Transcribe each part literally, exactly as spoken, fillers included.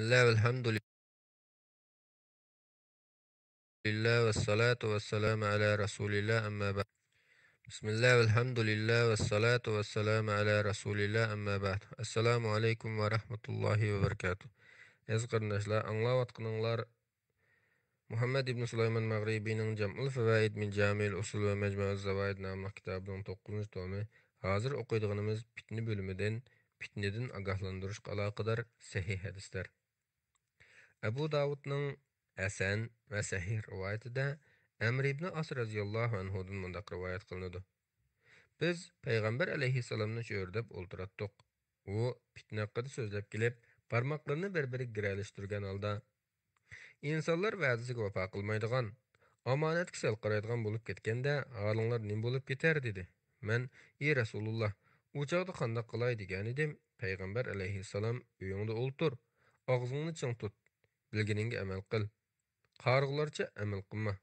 بىسمىللا ۋەلھەمدۇلىللا ۋەسسالاتۇ ۋەسسالامۇ ئەلا رەسۇلىللا، ئەمما بەئد. بىسمىللا ۋەلھەمدۇلىللا ۋەسسالاتۇ ۋەسسالامۇ ئەلا رەسۇلىللا، ئەمما بەئد. ئەسسالامۇ ئەلەيكۇم ۋە رەھمەتۇللاھى ۋە بەرىكاتۇھ. ئەزىز قېرىنداشلار، ئاڭلاۋاتقىنىڭلار مۇھەممەد ئىبن سۇلايمان مەغرىبىنىڭ جەمئۇل فەۋائىد مىن جامىئىل ئۇسۇل ۋە مەجمۇئۇز زاۋائىد ناملىق كىتابىنىڭ توققۇزىنچى تومى. ھازىر ئوقۇيدىغىنىمىز پىتنە بۆلۈمىدىن، پىتنىدىن ئاگاھلاندۇرۇشقا ئالاقىدار سەھىھ ھەدىسلەر. ئەبۇ داۋۇدنىڭ ھەسەن ۋە سەھىھ رىۋايىتىدە ئەمر ئىبنى ئاس رەزىياللاھۇ ئەنھۇدىن مۇنداق رىۋايەت قىلىنىدۇ: بىز پەيغەمبەر ئەلەيھىسسالامنى چۆرىدەپ ئولتۇراتتۇق. ئۇ پىتنە ھەققىدە سۆزلەپ كېلىپ، بارماقلىرىنى بىر-بىرىگە گىرەلەشتۈرگەن ھالدا، ئىنسانلار ۋەدىسىگە ۋاپا قىلمايدىغان، ئامانەتكە سەل قارايدىغان بولۇپ كەتكەندە، ھالىڭلار نېمە بولۇپ كېتەر؟ دېدى. مەن، ئى رەسۇلۇللا، ئۇ چاغدا قانداق قىلاي؟ دېگەنىدىم. پەيغەمبەر ئەلەيھىسسالام، ئۆيۈڭدە ئولتۇر، ئاغزىڭنى چىڭ تۇت، بىلگىنىڭگە ئەمەل قىل، قارىغۇلارچە ئەمەل قىلما.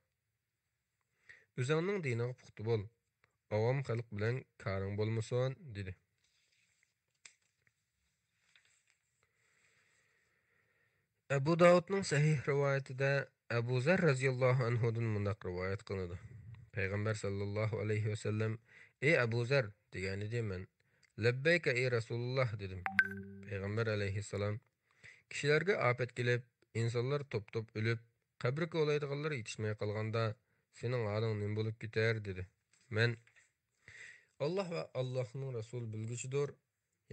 ئۆزۈڭنىڭ دىنىغا پۇختا بول، ئاۋام خەلق بىلەن كارىڭ بولمىسۇن، دېدى. ئەبۇ داۋۇدنىڭ سەھىھ رىۋايىتىدە ئەبۇ زەر رەزىياللاھۇ ئەنھۇدىن مۇنداق رىۋايەت قىلىنىدۇ: پەيغەمبەر ساللاللاھۇ ئەلەيھى ۋەسەللەم، ئى ئەبۇ زەر، دېگەنىدى. مەن، لەببەيكە ئى رەسۇلۇللا، دېدىم. پەيغەمبەر ئەلەيھىسسالام، كىشىلەرگە ئاپەت كېلىپ، ئىنسانلار توپ-توپ ئۆلۈپ، قەبرە كولايدىغانلار يېتىشمەي قالغاندا، سېنىڭ ھالىڭ نېمە بولۇپ كېتەر؟ دېدى. مەن، ئاللاھ ۋە ئاللاھنىڭ رەسۇلى بىلگۈچىدۇر،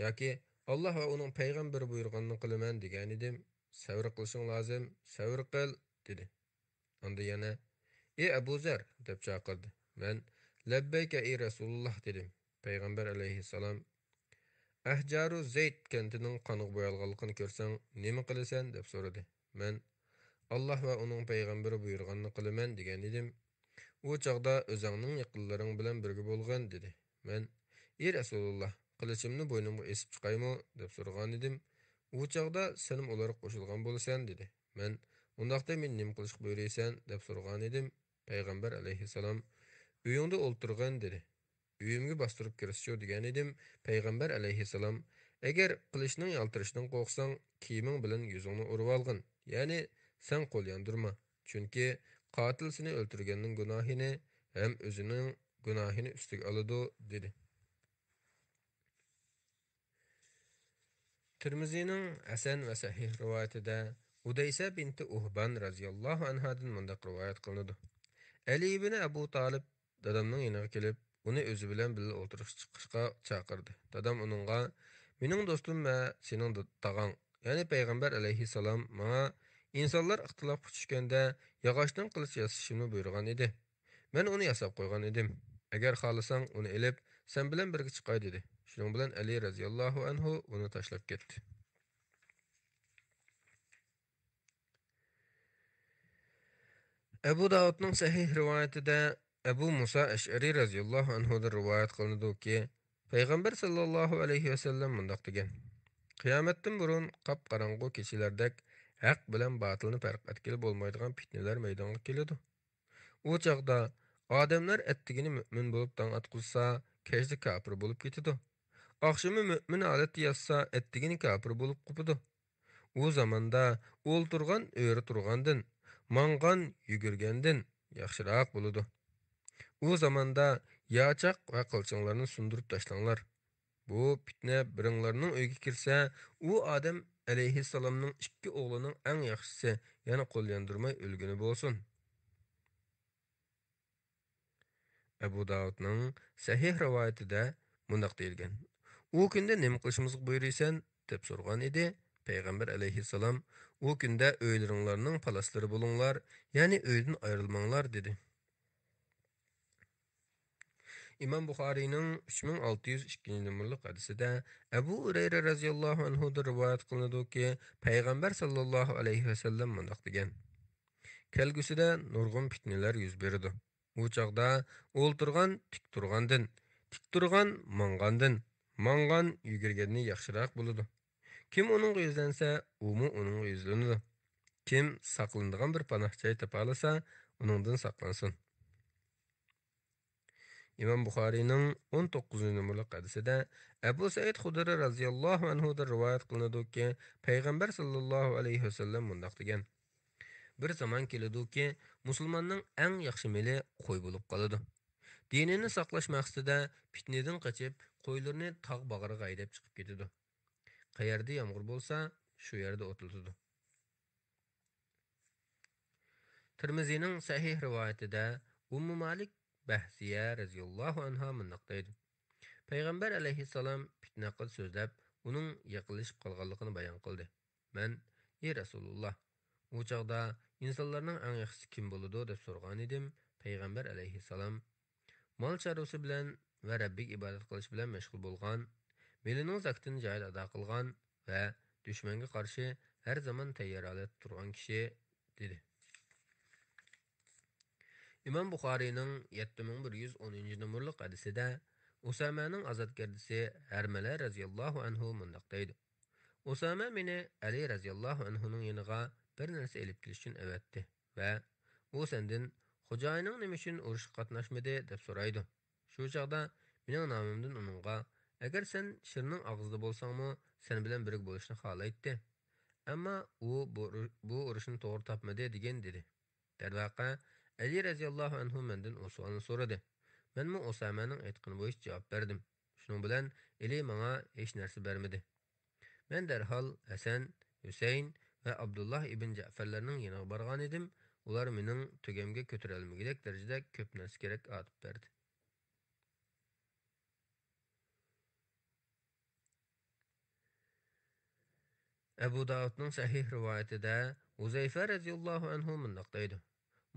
ياكى ئاللاھ ۋە ئۇنىڭ پەيغەمبىرى بۇيرۇغاننى قىلىمەن، دېگەنىدىم. سەۋر قىلىشىڭ لازىم، سەۋر قىل، دېدى. ئاندا يەنە، ئى ئەبۇ زەر، دەپ چاقىردى. مەن، لەببەيكە ئى رەسۇلۇللا، دېدىم. پەيغەمبەر ئەلەيھىسسالام، ئەھجارۇ زەيت كەنتىنىڭ قانغا بويالغانلىقىنى كۆرسەڭ، نېمە قىلىسەن؟ دەپ سورىدى. مەن، ئاللاھ ۋە ئۇنىڭ پەيغەمبىرى بۇيرۇغاننى قىلىمەن، دېگەنىدىم. ئۇ چاغدا ئۆزۈڭنىڭ يېقىنلىرىڭ بىلەن بىرگە بولغىن، دېدى. مەن، ئى رەسۇلۇللا، قىلىچىمنى بوينۇمغا ئېسىپ چىقايمۇ؟ دەپ سورىغانىدىم. ئۇ چاغدا سەنمۇ ئۇلارغا قوشۇلغان بولىسەن، دېدى. مەن، ئۇنداقتا مېنى نېمە قىلىشقا بۇيرۇيسەن؟ دەپ سورىغانىدىم. پەيغەمبەر ئەلەيھىسسالام، ئۆيۈڭدە ئولتۇرغىن، دېدى. ئۆيۈمگە باستۇرۇپ كىرسىچۇ، دېگەنىدىم. پەيغەمبەر ئەلەيھىسسالام، ئەگەر قىلىچنىڭ يالتىرىشىدىن قورقساڭ، كىيىمىڭ بىلەن يۈزۈڭنى ئورىۋالغىن، يەنى سەن قول ياندۇرما، چۈنكى قاتىل سېنى ئۆلتۈرگەننىڭ گۇناھىنى ھەم ئۆزىنىڭ گۇناھىنى ئۈستىگە ئالىدۇ، دېدى. تىرمىزىنىڭ ھەسەن ۋە سەھىھ رىۋايىتىدە ئۇدەيسە بىنتى ئۇھبان رەزىياللاھۇ ئەنھادىن مۇنداق رىۋايەت قىلىنىدۇ: ئەلى ئىبنى ئەبۇ تالىپ دادامنىڭ يېنىغا كېلىپ، ئۇنى ئۆزى بىلەن بىللە ئولتۇرۇشقا چىقىشقا چاقىردى. دادام ئۇنىڭغا، مېنىڭ دوستۇم ۋە سېنىڭ دا-، تاغاڭ، يەنى پەيغەمبەر ئەلەيھىسسالام ماڭا ئىنسانلار ئىختىلاپقا چۈشكەندە ياغاچتىن قىلىچ ياسىشىمنى بۇيرۇغان ئىدى. مەن ئۇنى ياساپ قويغان ئىدىم. ئەگەر خالىساڭ، ئۇنى ئېلىپ، سەن بىلەن بىرگە چىقاي، دېدى. شۇنىڭ بىلەن ئەلى رەزىياللاھۇ ئەنھۇ ئۇنى تاشلاپ كەتتى. ئەبۇ داۋۇدنىڭ سەھىھ رىۋايىتىدە ئەبۇ مۇسا ئەشئەرى رەزىياللاھۇ ئەنھۇدىن رىۋايەت قىلىنىدۇكى، پەيغەمبەر ساللاللاھۇ ئەلەيھى ۋەسەللەم مۇنداق دېگەن: قىيامەتتىن بۇرۇن قاپقاراڭغۇ كېچىلەردەك ھەق بىلەن باتىلنى پەرق ئەتكىلى بولمايدىغان پىتنىلەر مەيدانغا كېلىدۇ. ئۇ چاغدا ئادەملەر ئەتىگىنى مۆمىن بولۇپ تاڭ ئاتقۇزسا، كەچتە كاپىر بولۇپ كېتىدۇ. ئاخشىمى مۆمىن ھالەتتە ياتسا، ئەتىگىنى كاپىر بولۇپ قوپىدۇ. ئۇ زاماندا ئولتۇرغان ئۆرە تۇرغاندىن، ماڭغان يۈگۈرگەندىن ياخشىراق بولىدۇ. ئۇ زاماندا ياچاق ۋە قىلچىڭلارنى سۇندۇرۇپ تاشلاڭلار. بۇ پىتنە بىرىڭلارنىڭ ئۆيىگە كىرسە، ئۇ ئادەم ئەلەيھىسسالامنىڭ ئىككى ئوغلىنىڭ ئەڭ ياخشىسى، يەنى قول ياندۇرماي ئۆلگىنى بولسۇن. ئەبۇ داۋۇدنىڭ سەھىھ رىۋايىتىدە مۇنداق دېيىلگەن: ئۇ كۈندە نېمە قىلىشىمىزغا بۇيرۇيسەن؟ دەپ سورىغان ئىدى. پەيغەمبەر ئەلەيھىسسالام، ئۇ كۈندە ئۆيلىرىڭلارنىڭ پالاسلىرى بولۇڭلار، يەنى ئۆيدىن ئايرىلماڭلار، دېدى. ئىمام بۇخارىينىڭ ئۈچ مىڭ ئالتە يۈز ئىككىنچى نومۇرلۇق ھەدىسىدە ئەبۇ ھۇرەيرە رەزىياللاھۇ ئەنھۇدىن رىۋايەت قىلىنىدۇكى، پەيغەمبەر ساللاللاھۇ ئەلەيھى ۋەسەللەم مۇنداق دېگەن: كەلگۈسىدە نۇرغۇن پىتنىلەر يۈز بېرىدۇ. ئۇ چاغدا ئولتۇرغان تىك تۇرغاندىن، تىك تۇرغان ماڭغاندىن، ماڭغان يۈگۈرگەندىن ياخشىراق بولىدۇ. كىم ئۇنىڭغا يۈزلەنسە، ئۇمۇ ئۇنىڭغا يۈزلىنىدۇ. كىم ساقلىنىدىغان بىر پاناھ جاي تاپالىسا، ئۇنىڭدىن ساقلانسۇن. ئىمام بۇخارىينىڭ ئون توققۇزىنچى نومۇرلۇق ھەدىسىدە ئەبۇ سەئىد خۇدرى رازىياللاھۇ ئەنھۇدىن رىۋايەت قىلىنىدۇكى، پەيغەمبەر ساللاللاھۇ ئەلەيھى ۋەسەللەم مۇنداق دېگەن: بىر زامان كېلىدۇكى، مۇسۇلماننىڭ ئەڭ ياخشى مېلى قوي بولۇپ قالىدۇ. دىنىنى ساقلاش مەقسىتىدە پىتنىدىن قېچىپ، قويلىرىنى تاغ باغرىغا ھەيدەپ چىقىپ كېتىدۇ. قەيەردە يامغۇر بولسا، شۇ يەردە ئوتلىتىدۇ. تىرمىزىنىڭ سەھىھ رىۋايىتىدە ئۇممۇ مالىك بەھزىيە رەزىياللاھۇ ئەنھا مۇنداق دەيدۇ: پەيغەمبەر ئەلەيھىسسالام پىتنە ھەققىدە سۆزلەپ، ئۇنىڭ يېقىنلىشىپ قالغانلىقىنى بايان قىلدى. مەن: ئى رەسۇلۇللا، ئۇ چاغدا ئىنسانلارنىڭ ئەڭ ياخشىسى كىم بولىدۇ؟ دەپ سورىغانىدىم. پەيغەمبەر ئەلەيھىسسالام مال چارۋىسى بىلەن ۋە رەببىگە ئىبادەت قىلىش بىلەن مەشغۇل بولغان، مېلىنىڭ زاكىتىنى جايىدا ئادا قىلغان ۋە دۈشمەنگە قارشى ھەر زامان تەييار ھالەتتە تۇرغان كىشى، دېدى. ئىمام بۇخارىينىڭ يەتتە مىڭ بىر يۈز ئونىنچى نومۇرلۇق ھەدىسىدە ئۇسامەنىڭ ئازادگەردىسى ھەرمەلە رەزىياللاھۇ ئەنھۇ مۇنداق دەيدۇ: ئۇسامە مېنى ئەلى رەزىياللاھۇ ئەنھۇنىڭ يېنىغا بىر نەرسە ئېلىپ كېلىش ئۈچۈن ئەۋەتتى ۋە ئۇ سەندىن «خوجايىنىڭ نېمە ئۈچۈن ئۇرۇشقا قاتناشمىدى؟» دەپ سورايدۇ. شۇ چاغدا مېنىڭ نامىمدىن ئۇنىڭغا: «ئەگەر سەن شىرنىڭ ئاغزىدا بولساڭمۇ، سەن بىلەن بىرگە بولۇشنى خالايتتى. ئەمما ئۇ بۇ، بۇ ئۇرۇشنى توغرا تاپمىدى» دېگىن، دېدى. دەرۋەقە، ئەلى رەزىياللاھۇ ئەنھۇ مەندىن ئۇ سوئالنى سورىدى. مەنمۇ ئۇسامەنىڭ ئېيتقىنى بويىچە جاۋاب بەردىم. شۇنىڭ بىلەن ئەلى ماڭا ھېچ نەرسە بەرمىدى. مەن دەرھال ھەسەن، ھۈسەيىن ۋە ئابدۇللاھ ئىبن جەفەرلەرنىڭ يېنىغا بارغانىدىم. ئۇلار مېنىڭ تۆگەمگە كۆتۈرەلمىگۈدەك دەرىجىدە كۆپ نەرسە كېرەك ئاتىپ بەردى. ئەبۇ داۋۇدنىڭ سەھىھ رىۋايىتىدە ھۇزەيفە رەزىياللاھۇ ئەنھۇ مۇنداق دەيدۇ: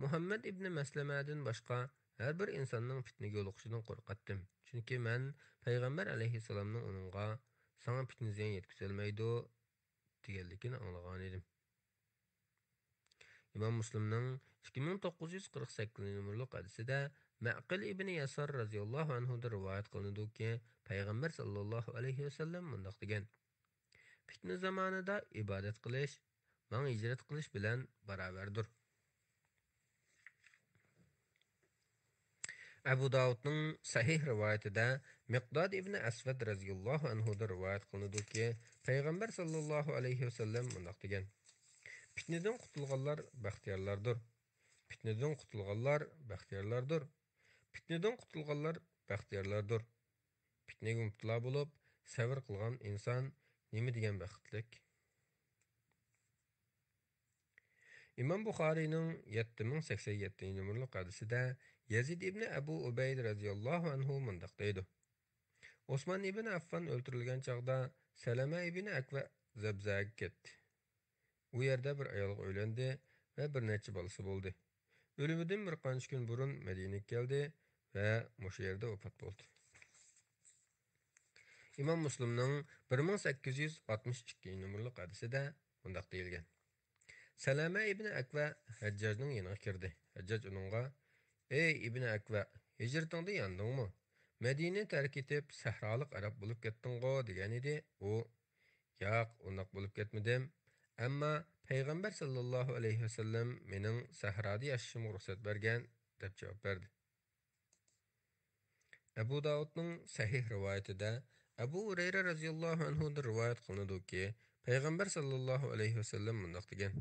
مۇھەممەد ئىبنى مەسلەمەدىن باشقا ھەر بىر ئىنساننىڭ پىتنىگە يولۇقۇشىدىن قورقاتتىم، چۈنكى مەن پەيغەمبەر ئەلەيھىسسالامنىڭ ئۇنىڭغا «ساڭا پىتنە زىيان يەتكۈزەلمەيدۇ» دېگەنلىكىنى ئاڭلىغانىدىم. ئىمام مۇسلىمنىڭ ئىككى مىڭ توققۇز يۈز قىرىق سەككىزىنچى نومۇرلۇق ھەدىسىدە مەقىل ئىبنى يەسار رەزىياللاھۇ ئەنھۇدىن رىۋايەت قىلىنىدۇكى، پەيغەمبەر ساللاللاھۇ ئەلەيھى ۋەسەللەم مۇنداق دېگەن: پىتنە زامانىدا ئىبادەت قىلىش ماڭا ھىجرەت قىلىش بىلەن باراۋەردۇر. ئەبۇ داۋۇدنىڭ سەھىھ رىۋايىتىدە مىقداد ئىبنى ئەسۋەد رەزىياللاھۇ ئەنھۇدىن رىۋايەت قىلىنىدۇكى، پەيغەمبەر ساللاللاھۇ ئەلەيھى ۋەسەللەم مۇنداق دېگەن: پىتنىدىن قۇتۇلغانلار بەختىيارلاردۇر. پىتنىدىن قۇتۇلغانلار بەختىيارلاردۇر. پىتنىدىن قۇتۇلغانلار بەختىيارلاردۇر. پىتنىگە مۇپتىلا بولۇپ، سەۋر قىلغان ئىنسان نېمە دېگەن بەختلىك! ئىمام بۇخارىينىڭ يەتتە مىڭ سەكسەن يەتتىنچى نومۇرلۇق ھەدىسىدە يەزىد ئىبنى ئەبۇ ئۇبەيد رەزىياللاھۇ ئەنھۇ مۇنداق دەيدۇ: ئوسمان ئىبنى ئەففان ئۆلتۈرۈلگەن چاغدا سەلەمە ئىبنى ئەكۋە زەبزەگە كەتتى. ئۇ يەردە بىر ئايالغا ئۆيلەندى ۋە بىر نەچچە بالىسى بولدى. ئۆلۈمىدىن بىر قانچە كۈن بۇرۇن مەدىنىگە كەلدى ۋە مۇشۇ يەردە ۋاپات بولدى. ئىمام مۇسلىمنىڭ بىر مىڭ سەككىز يۈز ئاتمىش ئىككىنچى نومۇرلۇق ھەدىسىدە مۇنداق دېيىلگەن: سەلەمە ئىبنى ئەكۋە ھەججاجنىڭ يېنىغا كىردى. ھەججاج ئۇنىڭغا: «ئەي ئىبنى ئەكۋە، ھىجرىتىڭدىن ياندىڭمۇ؟ مەدىنىنى تەرك ئېتىپ، سەھرالىق ئەرەب بولۇپ كەتتىڭغۇ؟» دېگەنىدى. ئۇ: «ياق، ئۇنداق بولۇپ كەتمىدىم. ئەمما پەيغەمبەر ساللاللاھۇ ئەلەيھى ۋەسەللەم مېنىڭ سەھرادا ياشىشىمغا رۇخسەت بەرگەن» دەپ جاۋاب بەردى. ئەبۇ داۋۇدنىڭ سەھىھ رىۋايىتىدە ئەبۇ ھۇرەيرە رەزىياللاھۇ ئەنھۇدىن رىۋايەت قىلىنىدۇكى، پەيغەمبەر ساللاللاھۇ ئەلەيھى ۋەسەللەم مۇنداق دېگەن: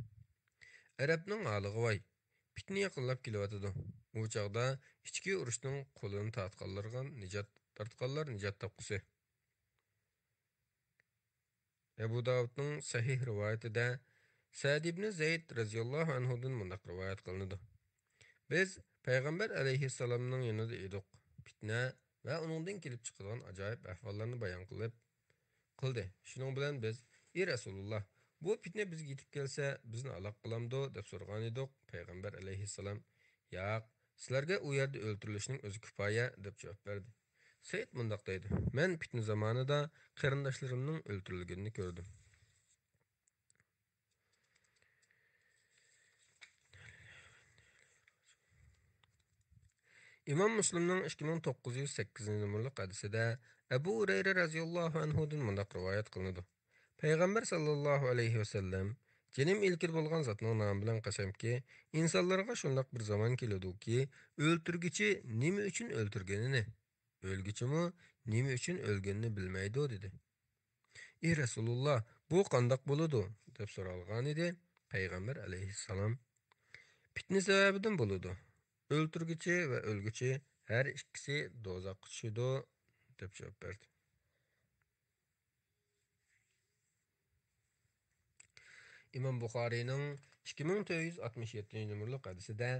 ئەرەبنىڭ ھالىغا ۋاي! پىتنە يېقىنلاپ كېلىۋاتىدۇ. ئۇ چاغدا ئىچكى ئۇرۇشنىڭ قولىنى تارتقانلارغا نىجات، تارتقانلار نىجات تاپقۇسى. ئەبۇ داۋۇدنىڭ سەھىھ رىۋايىتىدە سەئىد ئىبنى زەيد رەزىياللاھۇ ئەنھۇدىن مۇنداق رىۋايەت قىلىنىدۇ: بىز پەيغەمبەر ئەلەيھىسسالامنىڭ يېنىدا ئىدۇق. پىتنە ۋە ئۇنىڭدىن كېلىپ چىقىدىغان ئاجايىپ ئەھۋاللارنى بايان قىلىپ، قىلدى. شۇنىڭ بىلەن بىز: «ئى رەسۇلۇللا، بۇ پىتنە بىزگە يېتىپ كەلسە، بىزنى ھالاك قىلامدۇ؟» دەپ سورىغانىدۇق. پەيغەمبەر ئەلەيھىسسالام: «ياق، سىلەرگە ئۇ يەردە ئۆلتۈرۈلۈشنىڭ ئۆزى كۇپايە» دەپ جاۋاب بەردى. سەئىد مۇنداق دەيدۇ: مەن پىتنە زامانىدا قېرىنداشلىرىمنىڭ ئۆلتۈرۈلگىنىنى كۆردۈم. ئىمام مۇسلىمنىڭ ئىككى مىڭ توققۇز يۈز سەككىزىنچى نومۇرلۇق ھەدىسىدە ئەبۇ ھۇرەيرە رەزىياللاھۇ ئەنھۇدىن مۇنداق رىۋايەت قىلىنىدۇ: پەيغەمبەر ساللاللاھۇ ئەلەيھى ۋەسەللەم: جېنىم ئىلكىدە بولغان زاتنىڭ نامى بىلەن قەسەمكى، ئىنسانلارغا شۇنداق بىر زامان كېلىدۇكى، ئۆلتۈرگۈچى نېمە ئۈچۈن ئۆلتۈرگىنىنى، ئۆلگۈچىمۇ نېمە ئۈچۈن ئۆلگىنىنى بىلمەيدۇ، دېدى. ئى رەسۇلۇللا، بۇ قانداق بولىدۇ؟ دەپ سورالغانىدى پەيغەمبەر ئەلەيھىسسالام. پىتنە سەۋەبىدىن بولىدۇ. ئۆلتۈرگۈچى ۋە ئۆلگۈچى ھەر ئىككىسى دوزاخقا چۈشىدۇ، دەپ جاۋاب بەردى. ئىمام بۇخارىينىڭ ئىككى مىڭ تۆت يۈز ئاتمىش يەتتىنچى نومۇرلۇق ھەدىسىدە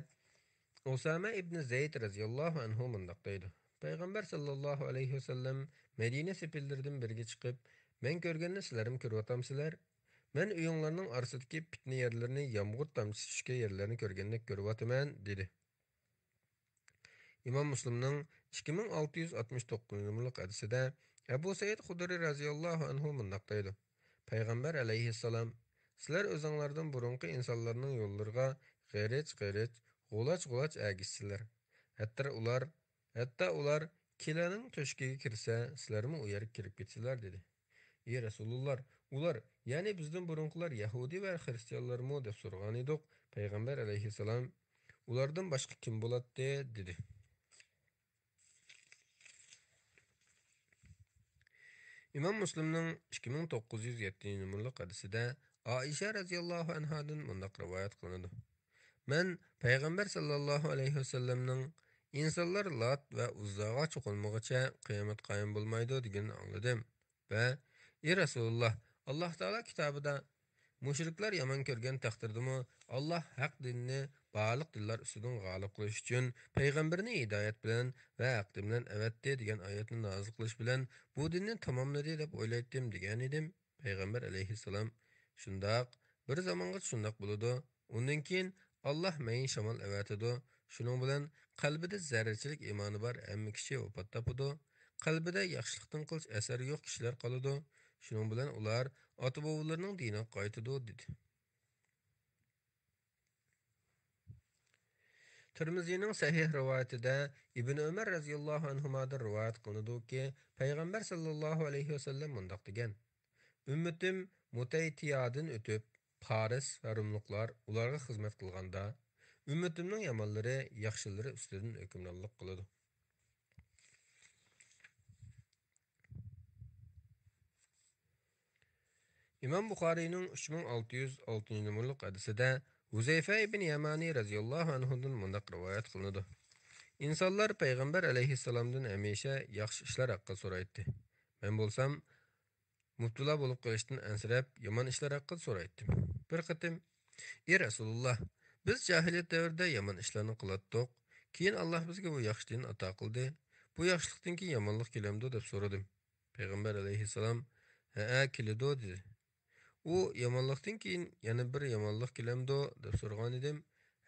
ئۇسامە ئىبنى زەيد رەزىياللاھۇ ئەنھۇ مۇنداق دەيدۇ: پەيغەمبەر ساللاللاھۇ ئەلەيھى ۋەسەللەم مەدىنە سېپىللىرىدىن بىرىگە چىقىپ، مەن كۆرگەننى سىلەرمۇ كۆرۈۋاتامسىلەر؟ مەن ئۆيۈڭلارنىڭ ئارىسىدىكى پىتنە يەرلىرىنى يامغۇر تامچىسى چۈشكەن يەرلەرنى كۆرگەندەك كۆرۈۋاتىمەن، دېدى. ئىمام مۇسلىمنىڭ ئىككى مىڭ ئالتە يۈز ئاتمىش توققۇزىنچى نومۇرلۇق ھەدىسىدە ئەبۇ سەئىد خۇدرى رەزىياللاھۇ ئەنھۇ مۇنداق دەيدۇ: پەيغەمبەر ئەلەيھىسسالام، سىلەر ئۆزۈڭلاردىن بۇرۇنقى ئىنسانلارنىڭ يوللىرىغا غېرىچ-غېرىچ، غۇلاچ-غۇلاچ ئەگىشىسىلەر. ھەتتا ئۇلار، ھەتتا ئۇلار كېلەنىڭ تۆشىكىگە كىرسە، سىلەرمۇ ئۇ يەرگە كىرىپ كېتىسىلەر، دېدى. ئى رەسۇلۇللا، ئۇلار، يەنى بىزدىن بۇرۇنقىلار يەھۇدىي ۋە خىرىستىيانلارمۇ؟ دەپ سورىغانىدۇق. پەيغەمبەر ئەلەيھىسسالام، ئۇلاردىن باشقا كىم بولاتتى؟ دېدى. ئىمام مۇسلىمنىڭ ئىككى مىڭ توققۇز يۈز يەتتىنچى نومۇرلۇق ھەدىسىدە ئائىشە رەزىياللاھۇ ئەنھادىن مۇنداق رىۋايەت قىلىنىدۇ: مەن پەيغەمبەر ساللاللاھۇ ئەلەيھى ۋەسەللەمنىڭ ئىنسانلار لات ۋە ئۇززاغا چوقۇنمىغۇچە قىيامەت قايىم بولمايدۇ دېگىنىنى ئاڭلىدىم. ۋە، ئى رەسۇلۇللا، ئاللاھ تائالا كىتابىدا، مۇشرىكلار يامان كۆرگەن تەقدىردىمۇ، ئاللاھ ھەق دىننى بارلىق دىنلار ئۈستىدىن غالىب قىلىش ئۈچۈن پەيغەمبىرىنى ھىدايەت بىلەن ۋە ھەق دىن بىلەن ئەۋەتتى دېگەن ئايەتنى نازىل قىلىش بىلەن بۇ دىننى تاماملىدى دەپ ئويلايتتىم، دېگەنىدىم. پەيغەمبەر ئەلەيھىسسالام، شۇنداق، بىر زامانغىچە شۇنداق بولىدۇ. ئۇندىن كېيىن ئاللاھ مەيىن شامال ئەۋەتىدۇ. شۇنىڭ بىلەن قەلبىدە زەررىچىلىك ئىمانى بار ھەممە كىشى ۋاپات تاپىدۇ. قەلبىدە ياخشىلىقتىن قىلچە ئەسەر يوق كىشىلەر قالىدۇ. شۇنىڭ بىلەن ئۇلار ئاتا-بوۋىلىرىنىڭ دىنىغا قايتىدۇ، دېدى. تىرمىزىنىڭ سەھىھ رىۋايىتىدە ئىبن ئۆمەر رەزىياللاھۇ ئەنھۇمادىن رىۋايەت قىلىنىدۇكى، پەيغەمبەر ساللاللاھۇ ئەلەيھى ۋەسەللەم مۇنداق دېگەن: ئۈممىتىم مۇتەيتىيادىن ئۆتۈپ، پارس ۋە روملۇقلار ئۇلارغا خىزمەت قىلغاندا، ئۈممىتىمنىڭ يامانلىرى ياخشىلىرى ئۈستىدىن ھۆكۈمرانلىق قىلىدۇ. ئىمام بۇخارىينىڭ ئۈچ مىڭ ئالتە يۈز ئالتىنچى نومۇرلۇق ھەدىسىدە ھۇزەيفە ئىبن يامانى رەزىياللاھۇ ئەنھۇدىن مۇنداق رىۋايەت قىلىنىدۇ: ئىنسانلار پەيغەمبەر ئەلەيھىسسالامدىن ھەمىشە ياخشى ئىشلار ھەققىدە سورايتتى. مەن بولسام، مۇپتىلا بولۇپ قېلىشتىن ئەنسىرەپ، يامان ئىشلار ھەققىدە سورايتتىم. بىر قېتىم، ئى رەسۇلۇللا، بىز جاھىلىيەت دەۋرىدە يامان ئىشلارنى قىلاتتۇق. كېيىن ئاللاھ بىزگە بۇ ياخشى دىننى ئاتا قىلدى. بۇ ياخشىلىقتىن كېيىن يامانلىق كېلەمدۇ؟ دەپ سورىدىم. پەيغەمبەر ئەلەيھىسسالام، ھەئە، كېلىدۇ، دېدى. ئۇ يامانلىقتىن كېيىن يەنە بىر يامانلىق كېلەمدۇ؟ دەپ سورىغانىدىم.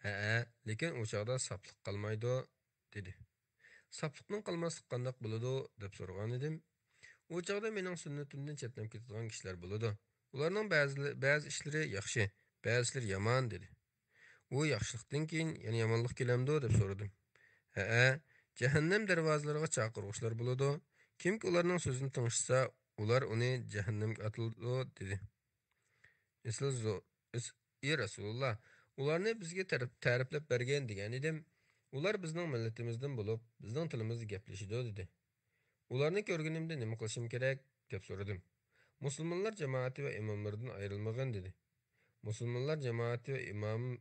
ھەئە، لېكىن ئۇ چاغدا ساپلىق قالمايدۇ، دېدى. ساپلىقنىڭ قالماسلىقى قانداق بولىدۇ؟ دەپ سورىغانىدىم. ئۇ چاغدا مېنىڭ سۈننىتىمدىن چەتنەپ كېتىدىغان كىشىلەر بولىدۇ. ئۇلارنىڭ بەزىلە-، بەزى ئىشلىرى ياخشى، بەزى ئىشلىرى يامان، دېدى. ئۇ ياخشىلىقتىن كېيىن يەنە يامانلىق كېلەمدۇ؟ دەپ سورىدىم. ھەئە، جەھەننەم دەرۋازىلىرىغا چاقىرغۇچىلار بولىدۇ. كىمكى ئۇلارنىڭ سۆزىنى تىڭشىسا، ئۇلار ئۇنى جەھەننەمگە ئاتىلىدۇ، دېدى. ئېسىل زو-، ئېس-، ئى رەسۇلۇللا، ئۇلارنى بىزگە تەرىپ-، تەرىپلەپ بەرگىن دېگەنىدىم. ئۇلار بىزنىڭ مىللىتىمىزدىن بولۇپ، بىزنىڭ تىلىمىزدا گەپلىشىدۇ، دېدى. ئۇلارنى كۆرگىنىمدە نېمە قىلىشىم كېرەك؟ دەپ سورىدىم. مۇسۇلمانلار جامائىتى ۋە ئىماملىرىدىن ئايرىلمىغىن، دېدى. مۇسۇلمانلار جامائىتى ۋە ئىمام-،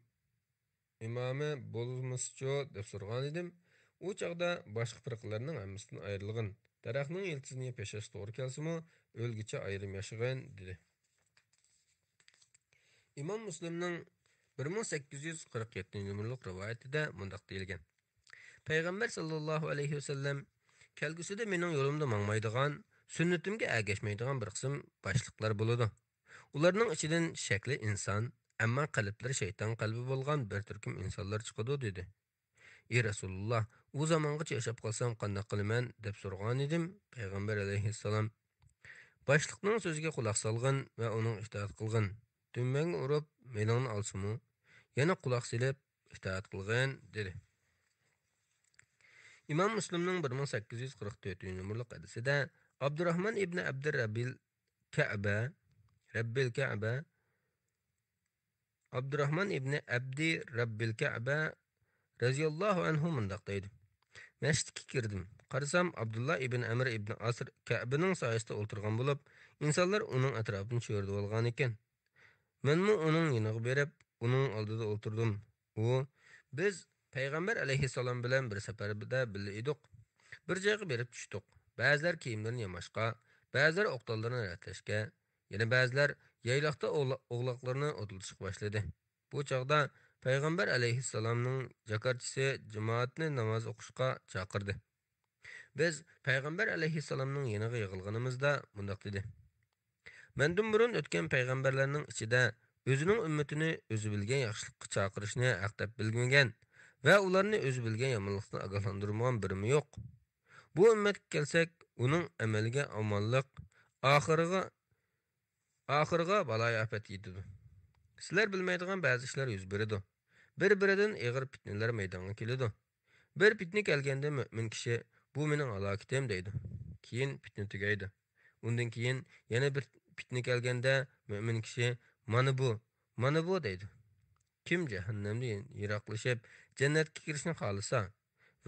ئىمامى بولمىسىچۇ؟ دەپ سورىغانىدىم. ئۇ چاغدا باشقا پىرقىلەرنىڭ ھەممىسىدىن ئايرىلغىن. دەرەخنىڭ يىلتىزىنى يېپىپ ياشاش توغرا كەلسىمۇ، ئۆلگۈچە ئايرىم ياشىغىن، دېدى. ئىمام مۇسلىمنىڭ بىر مىڭ سەككىز يۈز قىرىق يەتتىنچى نومۇرلۇق رىۋايىتىدە مۇنداق دېيىلگەن: پەيغەمبەر ساللاللاھۇ ئەلەيھى ۋەسەللەم، كەلگۈسىدە مېنىڭ يولۇمدا ماڭمايدىغان، سۈننىتىمگە ئەگەشمەيدىغان بىر قىسىم باشلىقلار بولىدۇ. ئۇلارنىڭ ئىچىدىن شەكلى ئىنسان، ئەمما قەلبلىرى شەيتان قەلبى بولغان بىر تۈركۈم ئىنسانلار چىقىدۇ، دېدى. ئى رەسۇلۇللا، ئۇ زامانغىچە ياشاپ قالسام قانداق قىلىمەن؟ دەپ سورىغانىدىم. پەيغەمبەر ئەلەيھىسسالام، باشلىقنىڭ سۆزىگە قۇلاق سالغىن ۋە ئۇنىڭغا ئىتائەت قىلغىن. دۈمبەڭگە ئۇرۇپ، مېلىڭنى ئالسىمۇ، يەنە قۇلاق سېلىپ ئىتائەت قىلغىن، دېدى. ئىمام مۇسلىمنىڭ بىر مىڭ سەككىز يۈز قىرىق تۆتىنچى نومۇرلۇق ھەدىسىدە ئابدۇراھمان ئىبنى ئەبدى رەببىل كەئبە، رەببىل كەئبە، ئابدۇراھمان ئىبنى ئەبدى رەببىل كەئبە رەزىياللاھۇ ئەنھۇ مۇنداق دەيدۇ: مەسچىتكە كىردىم. قارىسام، ئابدۇللا ئىبن ئەمر ئىبن ئاس كەبىنىڭ سايىسىدا ئولتۇرغان بولۇپ، ئىنسانلار ئۇنىڭ ئەتراپىنى چۆرىدىۋالغانىكەن. مەنمۇ ئۇنىڭ يېنىغا بېرىپ، ئۇنىڭ ئالدىدا ئولتۇردۇم. ئۇ، بىز پەيغەمبەر ئەلەيھىسسالام بىلەن بىر سەپەردە بىللە ئىدۇق. بىر جايغا بېرىپ چۈشتۇق. بەزىلەر كىيىملىرىنى ياماشقا، بەزىلەر ئوقدانلىرىنى رەتلەشكە، يەنە بەزىلەر يايلاقتا ئوغلا-، ئوغلاقلىرىنى ئوتلىتىشقا باشلىدى. بۇ چاغدا پەيغەمبەر ئەلەيھىسسالامنىڭ جاكارچىسى جامائەتنى ناماز ئوقۇشقا چاقىردى. بىز پەيغەمبەر ئەلەيھىسسالامنىڭ يېنىغا يىغىلغىنىمىزدا مۇنداق دېدى: مەندىن بۇرۇن ئۆتكەن پەيغەمبەرلەرنىڭ ئىچىدە ئۆزىنىڭ ئۈممىتىنى ئۆزى بىلگەن ياخشىلىققا چاقىرىشنى ھەق دەپ بىلمىگەن ۋە ئۇلارنى ئۆزى بىلگەن يامانلىقتىن ئاگاھلاندۇرمىغان بىرىمۇ يوق. بۇ ئۈممەتكە كەلسەك، ئۇنىڭ ئەمەلگە ئامانلىق، ئاخىرىغا، ئاخىرىغا بالايىئاپەت يېتىدۇ. سىلەر بىلمەيدىغان بەزى ئىشلار يۈز بېرىدۇ. بىر-بىرىدىن ئېغىر پىتنىلەر مەيدانغا كېلىدۇ. بىر پىتنە كەلگەندە مۆمىن كىشى، بۇ مېنىڭ ھالاكىتىم دەيدۇ. كېيىن پىتنە تۈگەيدۇ. ئۇندىن كېيىن يەنە بىر پىتنە كەلگەندە مۆمىن كىشى، مانا بۇ، مانا بۇ دەيدۇ. كىم جەھەننەمدىن يىراقلىشىپ جەننەتكە كىرىشنى خالىسا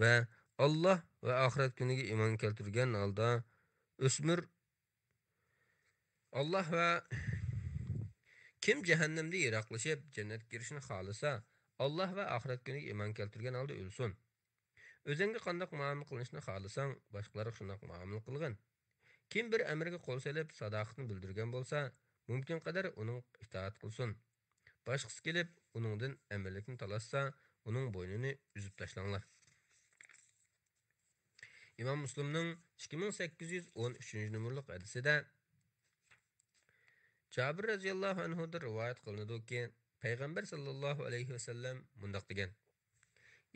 ۋە ئاللاھ ۋە ئاخىرەت كۈنىگە ئىمان كەلتۈرگەن ھالدا ئۆسمۈر ئاللاھ ۋە كىم جەھەننەمدىن يىراقلىشىپ جەننەتكە كىرىشنى خالىسا، ئاللاھ ۋە ئاخىرەت كۈنىگە ئىمان كەلتۈرگەن ھالدا ئۆلسۇن. ئۆزۈڭگە قانداق مۇئامىلە قىلىنىشنى خالىساڭ، باشقىلارغا شۇنداق مۇئامىلە قىلغىن. كىم بىر ئەمىرگە قول سېلىپ ساداقىتىنى بىلدۈرگەن بولسا، مۇمكىن قەدەر ئۇنىڭغا ئىتائەت قىلسۇن. باشقىسى كېلىپ ئۇنىڭدىن ئەمىرلىكنى تالاشسا، ئۇنىڭ بوينىنى ئۈزۈپ تاشلاڭلار. ئىمام مۇسلىمنىڭ ئىككى مىڭ سەككىز يۈز ئون ئۈچىنچى نومۇرلۇق ھەدىسىدە جابىر رەزىياللاھۇ ئەنھۇدىن رىۋايەت قىلىنىدۇكى، پەيغەمبەر ساللاللاھۇ ئەلەيھى ۋەسەللەم مۇنداق دېگەن: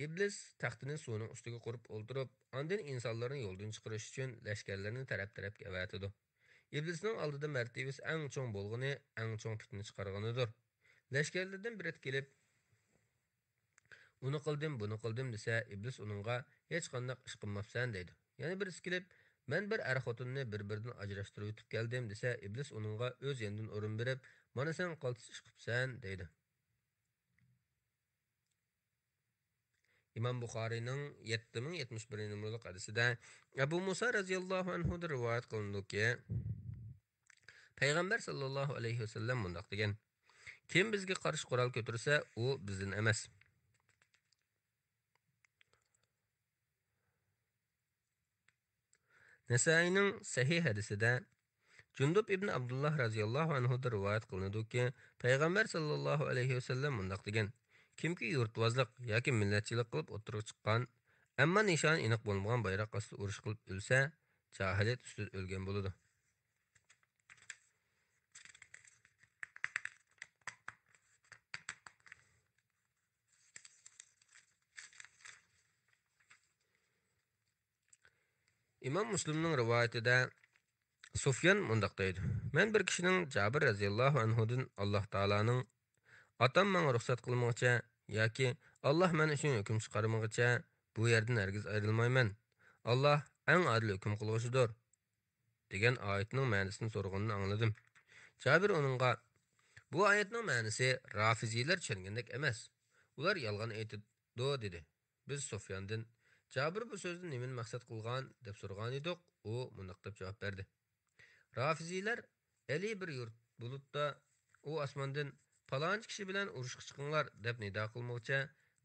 ئىبلىس تەختىنى سۇنىڭ ئۈستىگە قۇرۇپ ئولتۇرۇپ، ئاندىن ئىنسانلارنى يولدىن چىقىرىش ئۈچۈن لەشكەرلىرىنى تەرەپ-تەرەپكە ئەۋەتىدۇ. ئىبلىسنىڭ ئالدىدا مەرتىۋىسى ئەڭ چوڭ بولغىنى ئەڭ چوڭ پىتنە چىقارغىنىدۇر. لەشكەرلىرىدىن بىرى كېلىپ، ئۇنى قىلدىم، بۇنى قىلدىم دېسە، ئىبلىس ئۇنىڭغا، ھېچقانداق ئىش قىلماپسەن دەيدۇ. يەنە بىرسى كېلىپ، مەن بىر ئەر خوتۇننى بىر-بىرىدىن ئاجراشتۇرۇۋېتىپ كەلدىم دېسە، ئىبلىس ئۇنىڭغا ئۆز يېنىدىن ئورۇن بېرىپ، مانا سەن قالتىس ئىش قىپسەن دەيدۇ. ئىمام بۇخارىينىڭ يەتتە مىڭ يەتمىش بىرىنچى نومۇرلۇق ھەدىسىدە ئەبۇ مۇسا رەزىياللاھۇ ئەنھۇدىن رىۋايەت قىلىنىدۇكى، پەيغەمبەر ساللاللاھۇ ئەلەيھى ۋەسەللەم مۇنداق دېگەن: كىم بىزگە قارشى قورال كۆتۈرسە، ئۇ بىزدىن ئەمەس. نەسائىينىڭ سەھىھ ھەدىسىدە جۇندۇب ئىبن ئابدۇللاھ رەزىياللاھۇ ئەنھۇدىن رىۋايەت قىلىنىدۇكى، پەيغەمبەر ساللاللاھۇ ئەلەيھى ۋەسەللەم مۇنداق دېگەن: كىمكى يۇرتۋازلىق ياكى مىللەتچىلىك قىلىپ ئوتتۇرىغا چىققان، ئەمما نىشانى ئېنىق بولمىغان بايراق ئاستىدا ئۇرۇش قىلىپ ئۆلسە، جاھىلىيەت ئۈستىدە ئۆلگەن بولىدۇ. ئىمام مۇسلىمنىڭ رىۋايىتىدە سۇفيان مۇنداق دەيدۇ: مەن بىر كىشىنىڭ جابىر رەزىياللاھۇ ئەنھۇدىن، ئاللاھ تائالانىڭ، ئاتام ماڭا رۇخسەت قىلمىغىچە ياكى ئاللاھ مەن ئۈچۈن ھۆكۈم چىقارمىغىچە بۇ يەردىن ھەرگىز ئايرىلمايمەن. ئاللاھ ئەڭ ئادىل ھۆكۈم قىلغۇچىدۇر، دېگەن ئايەتنىڭ مەنىسىنى سورىغىنىنى ئاڭلىدىم. جابىر ئۇنىڭغا، بۇ ئايەتنىڭ مەنىسى رافىزىيلار چۈشەنگەندەك ئەمەس، ئۇلار يالغان ئېيتىدۇ، دېدى. بىز سۇفياندىن، جابىر بۇ سۆزدىن نېمىنى مەقسەت قىلغان؟ دەپ سورىغانىدۇق، ئۇ مۇنداق دەپ جاۋاب بەردى: رافىزىيلار ئەلى بىر يۇرت بۇلۇتتا، ئۇ ئاسماندىن، پالانچى كىشى بىلەن ئۇرۇشقا چىقىڭلار، دەپ نىدا قىلمىغۇچە،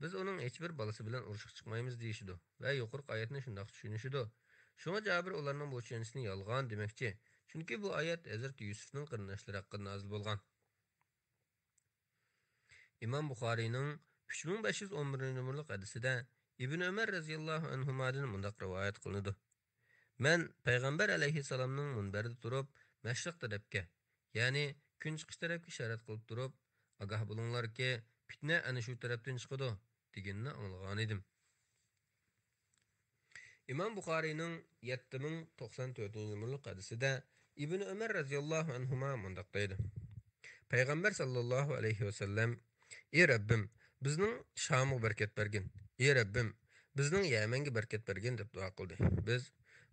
بىز ئۇنىڭ ھېچبىر بالىسى بىلەن ئۇرۇشقا چىقمايمىز، دېيىشىدۇ ۋە يۇقىرىقى ئايەتنى شۇنداق چۈشىنىشىدۇ. شۇڭا جابىر ئۇلارنىڭ بۇ چۈشەنچىسىنى يالغان دېمەكچى، چۈنكى بۇ ئايەت ھەزرىتى يۈسۈپنىڭ قېرىنداشلىرى ھەققىدە نازىل بولغان. ئىمام بۇخارىينىڭ ئۈچ مىڭ بەش يۈز ئون بىرىنچى نومۇرلۇق ھەدىسىدە ئىبن ئۆمەر رەزىياللاھۇ ئەنھۇمادىن مۇنداق رىۋايەت قىلىنىدۇ: مەن پەيغەمبەر ئەلەيھىسسالامنىڭ مۇنبەردە تۇرۇپ، مەشرىق تەرەپكە، يەنى كۈن چىقىش تەرەپكە ئىشارەت قىلىپ تۇرۇپ، ئاگاھ بولۇڭلاركى، پىتنە ئەنە شۇ تەرەپتىن چىقىدۇ، دېگىنىنى ئاڭلىغانىدىم. ئىمام بۇخارىينىڭ يەتتە مىڭ توقسان تۆتىنچى نومۇرلۇق ھەدىسىدە ئىبن ئۆمەر رەزىياللاھۇ ئەنھۇما مۇنداق دەيدۇ: پەيغەمبەر ساللاللاھۇ ئەلەيھى ۋەسەللەم، ئى رەببىم، بىزنىڭ شامغا بەرىكەت بەرگىن، ئى رەببىم، بىزنىڭ يەمەنگە بەرىكەت بەرگىن، دەپ دۇئا قىلدى. بىز،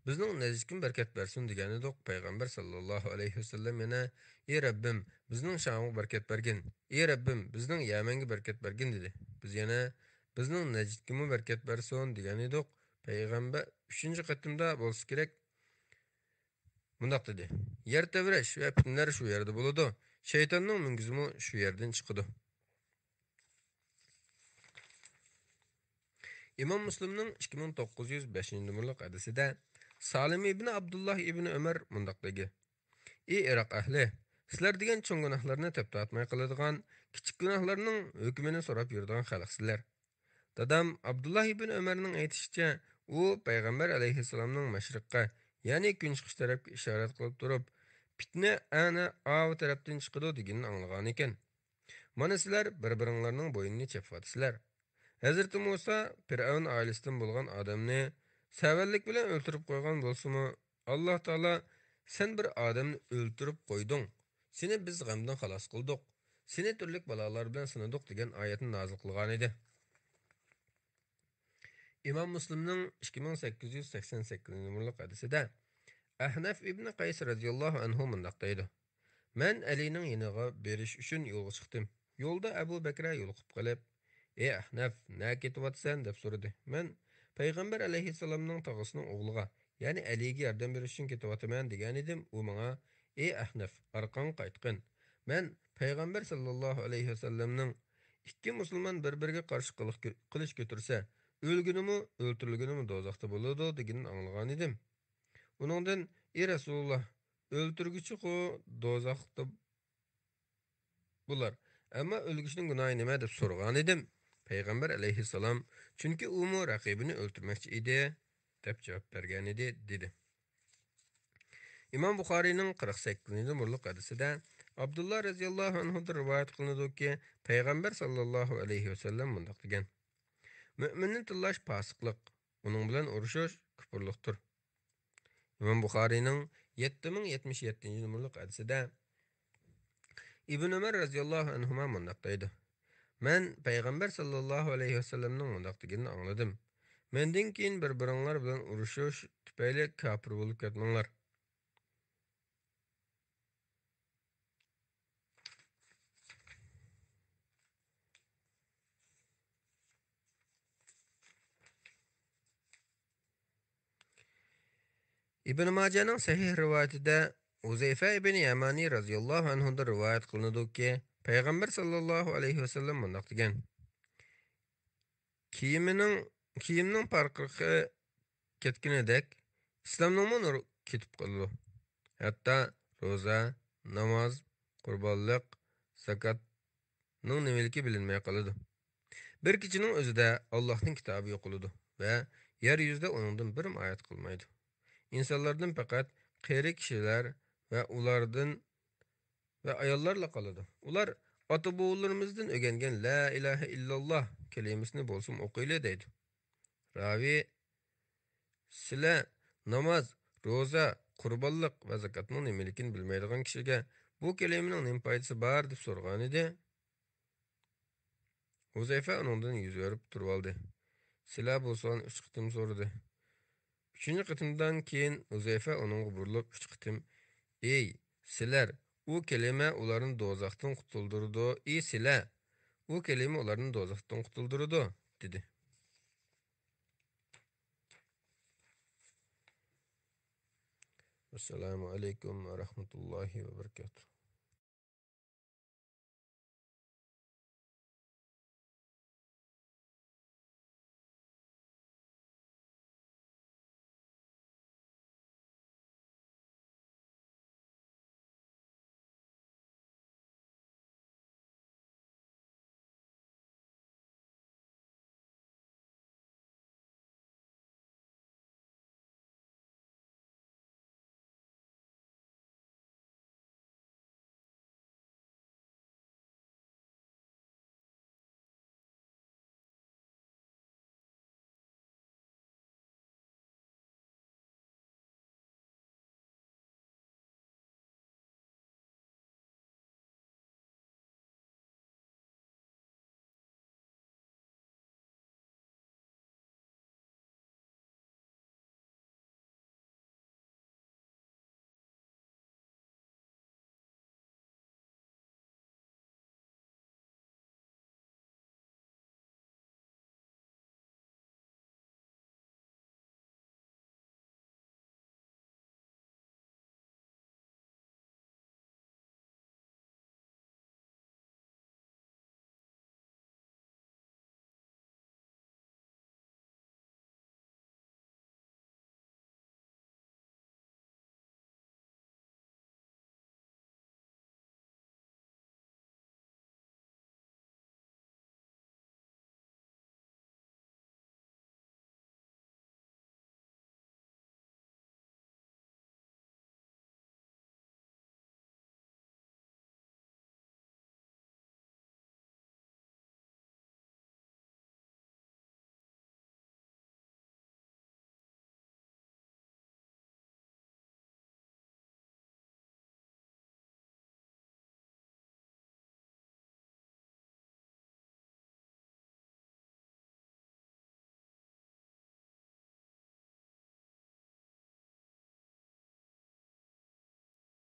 بىزنىڭ نەجدكىمۇ بەرىكەت بەرسۇن، دېگەنىدۇق. پەيغەمبەر ساللاللاھۇ ئەلەيھى ۋەسەللەم يەنە، ئى رەببىم، بىزنىڭ شامغا بەرىكەت بەرگىن، ئى رەببىم، بىزنىڭ يەمەنگە بەرىكەت بەرگىن، دېدى. بىز يەنە، بىزنىڭ نەجدكىمۇ بەرىكەت بەرسۇن، دېگەنىدۇق. پەيغەمبەر ئۈچىنچى قېتىمدا بولسا كېرەك، مۇنداق دېدى: «يەر تەۋرەش ۋە پىتنىلەر شۇ يەردە بولىدۇ، شەيتاننىڭ مۈڭگۈزىمۇ شۇ يەردىن چىقىدۇ.» ئىمام مۇسلىمنىڭ ئىككى مىڭ توققۇز يۈز بەشىنچى نومۇرلۇق ھەدىسىدە سالىم ئىبنى ئابدۇللاھ ئىبنى ئۆمەر مۇنداق دېگەن: «ئى ئىراق ئەھلى، سىلەر دېگەن چوڭ گۇناھلارنى تەپ تارتماي قىلىدىغان، كىچىك گۇناھلارنىڭ ھۆكمىنى سوراپ يۈرىدىغان خەلقسىلەر.» دادام ئابدۇللاھ ئىبن ئۆمەرنىڭ ئېيتىشىچە، ئۇ پەيغەمبەر ئەلەيھىسسالامنىڭ مەشرىققە، يەنى كۈنچىقىش تەرەپكە ئىشارەت قىلىپ تۇرۇپ، «پىتنە ئەنە ئاۋۇ تەرەپتىن چىقىدۇ» دېگىنىنى ئاڭلىغانىكەن. «مانا سىلەر بىر-بىرىڭلارنىڭ بوينىنى چېپىۋاتىسىلەر. ھەزرىتى مۇسا پىرئەۋن ئائىلىسىدىن بولغان ئادەمنى سەۋەنلىك بىلەن ئۆلتۈرۈپ قويغان بولسىمۇ، ئاللاھ تائالا سەن بىر ئادەمنى ئۆلتۈرۈپ قويدۇڭ، سېنى بىز غەمدىن خالاس قىلدۇق، سېنى تۈرلۈك بالالار بىلەن سىنىدۇق» دېگەن ئايەتنى نازىل قىلغانىدى. ئىمام مۇسلىمنىڭ ئىككى مىڭ سەككىز يۈز سەكسەن سەككىزىنچى نومۇرلۇق ھەدىسىدە ئەھنەف ئىبنى قەيس رەزىياللاھۇ ئەنھۇ مۇنداق دەيدۇ: «مەن ئەلىنىڭ يېنىغا بېرىش ئۈچۈن يولغا چىقتىم. يولدا ئەبۇ بەكرە يولۇقۇپ قېلىپ، ھەي ئەھنەف، نەگە كېتىۋاتىسەن؟» دەپ سورىدى. مەن پەيغەمبەر ئەلەيھىسسالامنىڭ تاغىسىنىڭ ئوغلىغا، يەنى ئەلىگە ياردەم بېرىش ئۈچۈن كېتىۋاتىمەن دېگەنىدىم. ئۇ ماڭا: «ئەي ئەھنەف، ئارقاڭغا قايتقىن. مەن پەيغەمبەر ساللاللاھۇ ئەلەيھى ۋەسەللەمنىڭ ئىككى مۇسۇلمان بىر-بىرىگە قارشى قىلىق-، قىلىش كۆتۈرسە، ئۆلگىنىمۇ، ئۆلتۈرۈلگىنىمۇ دوزاختا بولىدۇ» دېگىنىنى ئاڭلىغانىدىم. ئۇنىڭدىن: «ئى رەسۇلۇللاھ، ئۆلتۈرگۈچىخۇ دوزاختا بولار، ئەمما ئۆلگۈچىنىڭ گۇناھى نېمە؟» دەپ سورىغانىدىم. پەيغەمبەر ئەلەيھىسسالام: «چۈنكى ئۇمۇ رەقىبىنى ئۆلتۈرمەكچى ئىدى» دەپ جاۋاب بەرگەنىدى، دېدى. ئىمام بۇخارىينىڭ قىرىق سەككىزىنچى نومۇرلۇق ھەدىسىدە ئابدۇللا رەزىياللاھۇ ئەنھۇدىن رىۋايەت قىلىنىدۇكى، پەيغەمبەر ساللاللاھۇ ئەلەيھى ۋەسەللەم مۇنداق دېگەن: «مۆمىننى تىللاش پاسىقلىق، ئۇنىڭ بىلەن ئۇرۇشۇش كۇپۇرلۇقتۇر.» ئىمام بۇخارىينىڭ يەتتە مىڭ يەتمىش يەتتىنچى نومۇرلۇق ھەدىسىدە ئىبن ئۆمەر رەزىياللاھۇ ئەنھۇما مۇنداق دەيدۇ: «مەن پەيغەمبەر ساللاللاھۇ ئەلەيھى ۋەسەللەمنىڭ مۇنداق دېگىنىنى ئاڭلىدىم: مەندىن كېيىن بىر-بىرىڭلار بىلەن ئۇرۇشۇش تۈپەيلى كاپىر بولۇپ كەتمەڭلار.» ئىبن ماجەنىڭ سەھىھ رىۋايىتىدە ھۇزەيفە ئىبن يەمانى رەزىياللاھۇ ئەنھۇدىن رىۋايەت قىلىنىدۇكى، پەيغەمبەر ساللاللاھۇ ئەلەيھى ۋەسەللەم مۇنداق دېگەن: «كىيىمىنىڭ، كىيىمنىڭ پارقىرىقى كەتكىنىدەك، ئىسلامنىڭمۇ نۇرى كېتىپ قالىدۇ. ھەتتا روزا، ناماز، قۇربانلىق، زاكاتنىڭ نېمىلىكى بىلىنمەي قالىدۇ. بىر كېچىنىڭ ئۆزىدە ئاللاھنىڭ كىتابى يوقىلىدۇ ۋە يەر يۈزىدە ئۇنىڭدىن بىرمۇ ئايەت قالمايدۇ. ئىنسانلاردىن پەقەت قېرى كىشىلەر ۋە ئۇلاردىن ۋە ئاياللارلا قالىدۇ. ئۇلار ئاتا-بوۋىلىرىمىزدىن ئۆگەنگەن لا ئىلاھە ئىللاللاھ كەلىمىسىنى بولسىمۇ ئوقۇيلى» دەيدۇ. راۋى: «سىلە ناماز، روزا، قۇربانلىق ۋە زاكاتنىڭ نېمىلىكىنى بىلمەيدىغان كىشىگە بۇ كەلىمىنىڭ نېمە پايدىسى بار؟» دەپ سورىغانىدى. ھۇزەيفە ئۇنىڭدىن يۈز ئۆرۈپ تۇرۇۋالدى. سىلە بولسا ئۈچ قېتىم سورىدى. ئۈچىنچى قېتىمدىن كېيىن ھۇزەيفە ئۇنىڭغا بۇرۇلۇپ ئۈچ قېتىم: «ئەي، سىلەر، ئۇ كەلىمە ئۇلارنى دوزاختىن قۇتۇلدۇرىدۇ، ئى سىلە، ئۇ كەلىمە ئۇلارنى دوزاختىن قۇتۇلدۇرىدۇ» دېدى. ۋەسسالامۇ ئەلەيكۇم ۋە رەھمەتۇللاھى ۋە بەرىكاتۇھ.